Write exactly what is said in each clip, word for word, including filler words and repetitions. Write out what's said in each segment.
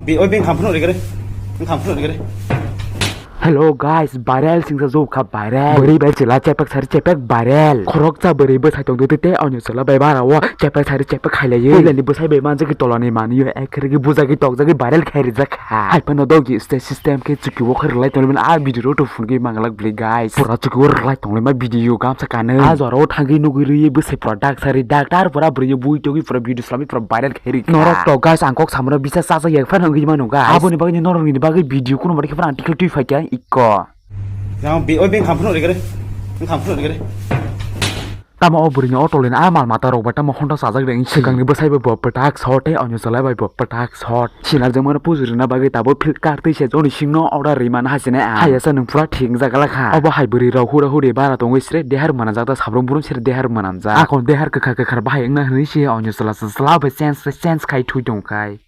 Bi, oi, bini khamphano rigre. Bini khamphano rigre. Hello guys, viral singsa jokha viral. Bwrwi bai chwla chepek sari chepek viral. Khoroksa bwrwi bwsai tongtwi tei onyo chwla bai bara o chepek sari chepek khailaiwi. Puilani bwsai bai manjagwi tolani manwi o ek khe rigwi bujagwi tokjagwi viral khai rijak kha. Hai phano dogi stage system khe chuki o khe rwlai tongmani a video rok to phunugwi manglak bwlwi guys. Pura chuki o rwlai tonglaima video gamsa kanwi. A jora o thangwi nugwi rwi bwsai pura dak sari dak tar pura bwrwi bui togwi pura video swlamwi pura viral khe rikha. Norok to guys ang kok samano bisa chajak ya phano wngwi mano guys. Aboni bagwi norok ni bagwi video kuno bari khe phano ang tikhe twi phaikha iko. Yang bi, oi, bini khamphano rigre. Bini khamphano rigre. Tamo o bwrwini auto lina a mal mata rok bai tamo honda sajak de swkangni bwsai bai bo pwtak shot tei onyo chwla bai bo pwtak shot. Sinarjakmano puju rwna bagwi tabuk Flipkart tei se joni singno order rwimani hachine ang. Hayasa nwng pura thik wngjakgala kha. Obo hai bwrwi rok hura huri bara tongwi sre dehar mwnajak da sabrung brum sre dehar mwnamjak. Akon dehar kwkha kwkha bahai wngna hwnwi se onyo chwla chwla bai change change khai thui tongkhai.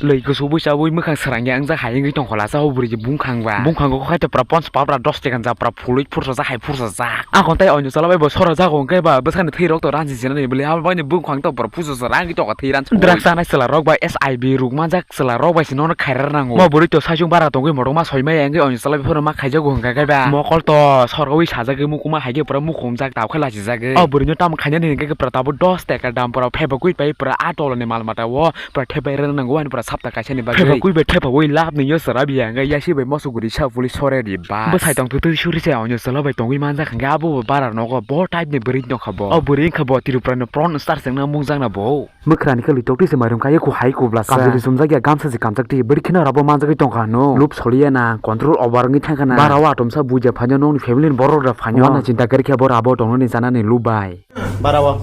Lwi kusu bui chabui mwkhang srangya wngjak hai wngwi tongkhola sa o bwrwi bungkhang ba. Bungkhango khaito pura pons papra dos tekan ja pura phului phursa ja hai phursa ja. Akon tai onyo chwla bai bo sora jago hwnkhe ba bwsani thwi rok to ranji sinani bwlwi abo bai ni bungkhang to pura pusu sara wngwi tongkha thwi ran. Drugs chanai chwla rok bai S I B ruk manjak. Chwla rok bai se nono khaira nango. Mo bwrwi to saichung bara tongwi motok ma soi maya wngwi onyo chwla bai phano ma khaijago hwnkha khe ba. Mokol to sorwi sajagwi mukuma hai khe pura mukhumjak tau khe lachijagwi. O bwrwi no tamo khainani hwnkhe pura tabuk dos taka dam pura phebakwi pai pura a toloni mal mata o pura thepai rwna nango ani pura sapta kaisa ni bagwi. Phebakwi bai thepawi lab ni yo chwra biya hwnkhe yasi bai moso guri sa puli sore di ba. Bwsai tong twi twi suri se onyo chwla bai tongwi manjak hwnkhe abo bo bara nogo bo type ni bwrwi nokha bo. O bwrwi wngkha bo Tripura ni porn star se wngna mungjakna bo. Mwkhrani khe lwitokti se mairum kaiye ku hai kubla sa. Kamchwlwi chumjak ya gamsa se kamchakti bwrwi kheno rabo manjagwi tongkha hwno. Lub soliya na control over wngwi thangkha na. Bara o atomsa buja phaino nokni family ni borok rok phaino. Wana chinta kwrwi khe bo rabo tongnani chanani lub bai. Bara o.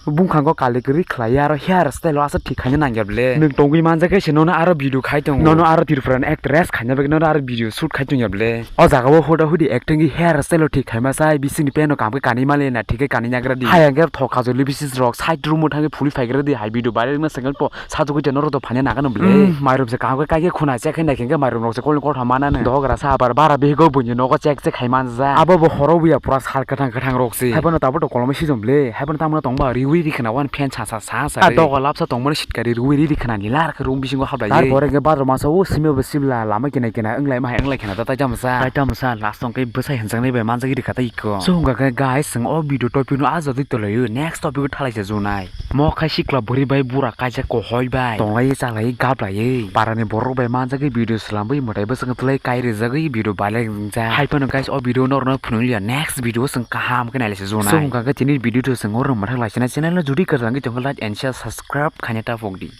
Bungkhango kali kwrwi khlaiya aro hair style o aswk thik khaina nangya ble. Nwng tongwi manjak khe se nono aro video khai tongo. Nono aro Tripura ni actress khaina bagwi nono aro video shoot khai tongya ble. O jaga o huda hudi acting ni hair style o thik khaima sai bisingni pant o kam khe kanwi mali na thik khe kanwi nagra di. Hayang khe thok kajoli bisis rok side room o thangwi phulwi phaigra di hai video viral wngna swngwk to sajagwi tei norok to phanya nagano ble. Hmm, mairum se kaham khe kaikhe khuna chek khe naikhe khe mairum rok se kolni kothoma manani. Dogra sa abar bara bihigo buini nogo chek chek khai manja. Abo bo horo buya pura sal kwthang kwthang rok se. Haiphano tabuk to kolomwi sijom ble. Haiphano tamo tongba riwi ri khna wan phen sa sa sa sa. A dogo lapsa tongmani sitkari riwi ri ri khna ni lar khe room bisingo hablai. Tar pore khe badro masa o simi bo sibla lama kena kena wnglai ma hai wnglai khna ta tai tamo sa. Tai tamo sa last tong khe bwsai hwnjaknai bai manjak ri kha tai iko. So hwnka khe guys, chwng o video topic no ah jagwi tolai o, next topic o thalai se junai. Mo khai sikla bwrwi bai bura kaisa kohoi bai tonglai chalai gablai. Parani borok bai manjagwi video swlamwi mwtai bwswk twlai kai rijagwi video balai wngjak. Hai phano guys o video norokno phunukliya, next video chwng kaham khe nailai se junai. So hwnka khe tini video to chwng oro mwthak lai channel channel no judi kwchangwi tongkha like and share subscribe khaina ta phok di.